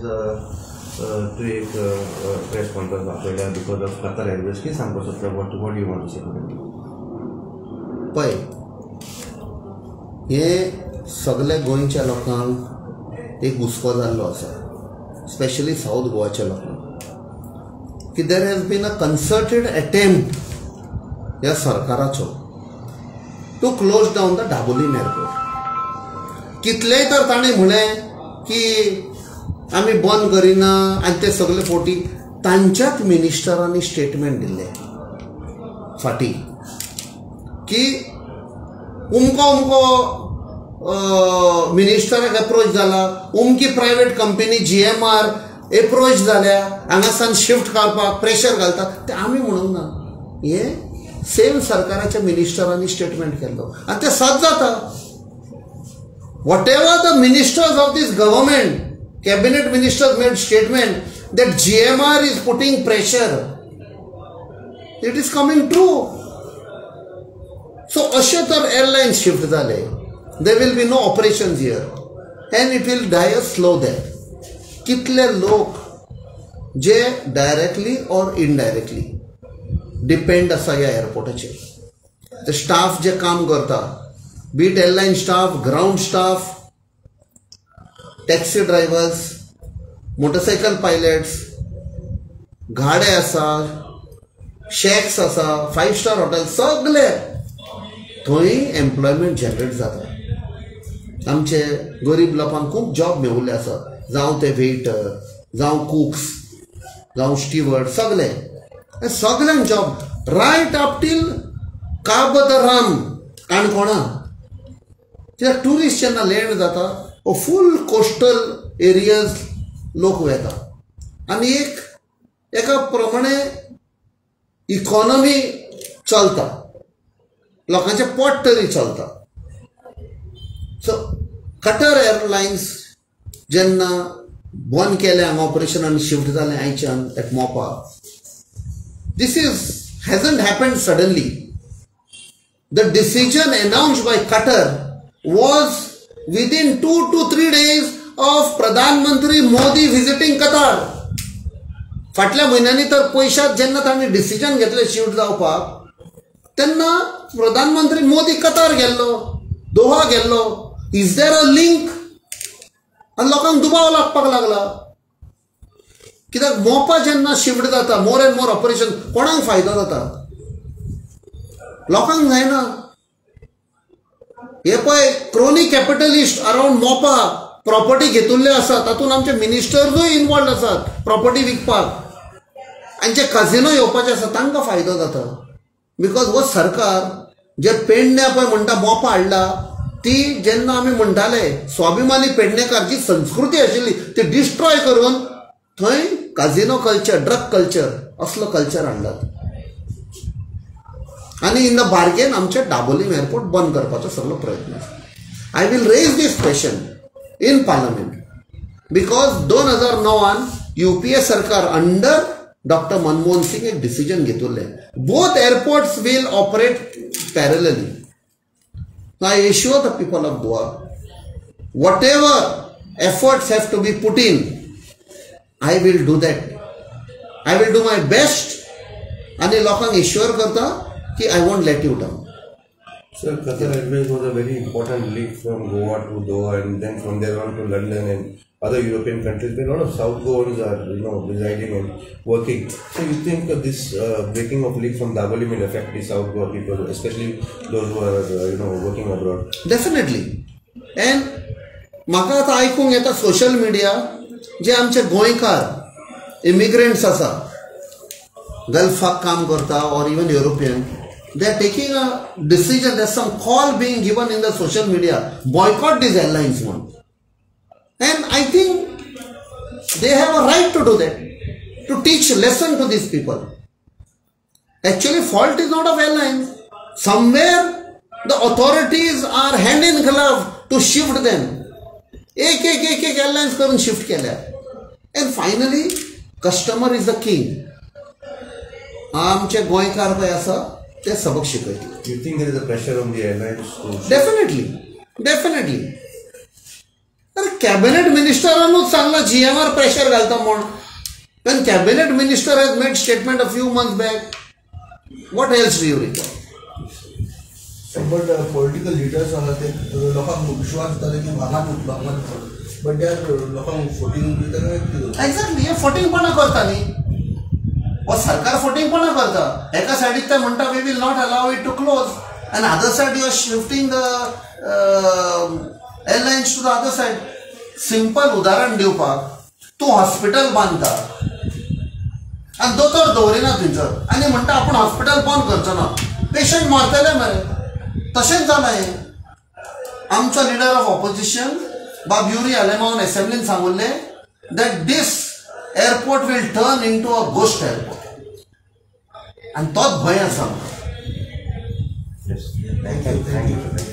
तूं एक press conference आपयल्या because of Qatar Airways. कितें सांगपाक सोदता? What you want to say? पळय, हें सगल्या गोंयच्या लोकांक एक हुस्को जाल्लो आसा, स्पेशली सावथ गोवाच्या लोकांक, की there has been a concerted attempt ह्या सरकाराचो to close down the Dabolim airport. कितलेय तर ताणें म्हणलें की आमी बंद करिना आनी ते सगळे फोटी तांच्याच मिनिस्टरांनी स्टेटमेंट दिल्लें फाटीं की उमको उमको मिनिस्टराक एप्रोच जाला, उमकी प्रायवेट कंपनी GMR approach जाल्या, हांगासान शिफ्ट करपाक प्रेशर घालता. ते आमी म्हणूंक ना, हे सेम सरकाराच्या मिनिस्टरांनी स्टेटमेंट केल्लो आनी तें सत जाता. Whatever the ministers of this government, cabinet ministers made statement that GMR is putting pressure, it is coming true. So अशें तर एअरलायन्स शिफ्ट जाले, there will be no operations here and it will die a slow death. कितले लोक जे directly or indirectly depend आसा ह्या एअरपोर्टाचेर, ते staff जे काम करता, be it airline staff, ground staff, taxi drivers, motorcycle pilots, गाडे आसा, शॅक्स आसा, 5 स्टार हॉटेल, सगळे थंय एम्प्लॉयमेंट जनरेट जाता. आमचे गरीब लोकांक खूब जॉब मेवल्ले आसा, जावं ते वेटर, जावं कुक्स, जावं स्टिवर्ड, सगळे सगळ्यांक job right up till Cabo de Ram काणकोणा. कित्याक ट्युरिस्ट जेन्ना लँड जाता हो फूल कोस्टल एरियाज लोक वेता आनी एक एका प्रमाणे इकॉनॉमी चलता, लोकांचें पोट तरी चलता. सो कटर एअरलायन्स जेन्ना बंद केलें हांगा ऑपरेशन आनी शिफ्ट जालें आयच्यान at Mopa, this is hasn't happened suddenly. The decision announced by Qatar was within 2 to 3 days of Pradhan Mantri Modi visiting Qatar. फाटल्या म्हयन्यांनी तर पयशात जेन्ना तांणी डिसिजन घेतलें शिफ्ट जावपाक, तेन्ना प्रधानमंत्री मोदी कतार गेल्लो, दोहा गेल्लो. Is there a link? आनी लोकांक दुबाव लागपाक लागला. कित्याक मोपा जेन्ना शिफ्ट जाता, मोर एंड मोर ऑपरेशन, कोणाक फायदो जाता? लोकांक जायना. हे पळय crony capitalist around Mopa property घेतिल्ले आसा, तातूंत आमचे मिनिस्टर्सूय इनवॉल्ड आसात प्रॉपर्टी विकपाक, आनी जे काजिनो येवपाचे आसा तांकां फायदो जाता. Because हो सरकार जे पेडण्या पळय म्हणटा मोपा हाडला, ती जेन्ना आमी म्हणटाले स्वाभिमानी पेडणेकार जी संस्कृती आशिल्ली ती डिस्ट्रॉय करून थंय काजिनो कल्चर, ड्रग कल्चर असलो कल्चर हाडलात आनी इन the bargain आमचे डाबोलीम एअरपोर्ट बंद करपाचो सगळो प्रयत्न आसा. I will raise this question in parliament because 2009 UPA सरकार अंडर डॉक्टर मनमोहन सिंग एक डिसिजन घेतिल्लें, both airports will operate parallelly. I assure the people of Goa, whatever efforts have to be put in, I will do that. I will do my best आनी लोकांक assure करता की I won't let you down. Sir, Qatar Airways was a very important link from Goa to Doha and then from there on to London and other European countries where a lot of South Goans are, you know, residing and working. So you think that this breaking of link from Dabolim will affect the South Goa people, especially those who are, you know, working abroad? Definitely. And म्हाका आतां आयकूंक येता social media जे आमचे गोंयकार immigrants आसा, गल्फाक काम करता or even European, they are taking a decision. There's some call being given in the social media, boycott these airlines one. And I think they have a right to do that, to teach lesson to these people. Actually, fault is not of airlines. Somewhere the authorities are hand in glove to shift them. एक एक एक एक airlines करून shift केल्या. And finally, customer is the king. आमचे गोंयकार पळय आसा ते सबक शिकयतले. You think there is a pressure on the airlines to shift? Definitely, definitely. अरे कॅबिनेट मिनिस्टरानूच सांगला जीएमार प्रेशर घालता म्हूण. When cabinet minister has made statement a few months back, what else do you require? But political leaders आहा ते लोकांक विश्वास दिताले की हांगाच उरतलो हांगाच उरतलो, बट they are लोकांक फोटींग दिता. एक्झॅक्टली, हे फोटिंगपणां करता न्ही, हो सरकार फोटिंगपणां करता. एका सायडीक ते म्हणटा we will not allow it to close, and other side you are shifting the airlines to the other side. Simple उदाहरण दिवपाक, तूं हॉस्पिटल बांदता आनी दोतोर दवरिना थंयसर आनी म्हणटा आपूण हॉस्पिटल बंद करचो ना, पेशंट मरतले मरे. तशेंच जालां हें. आमचो लिडर ऑफ ऑपोजिशन बाब Yuri आलेमावन एसेंब्लीन सांगुल्लें that this airport will turn into a ghost airport, आनी तोच भंय आसा आमकां. Thank you. Thank you.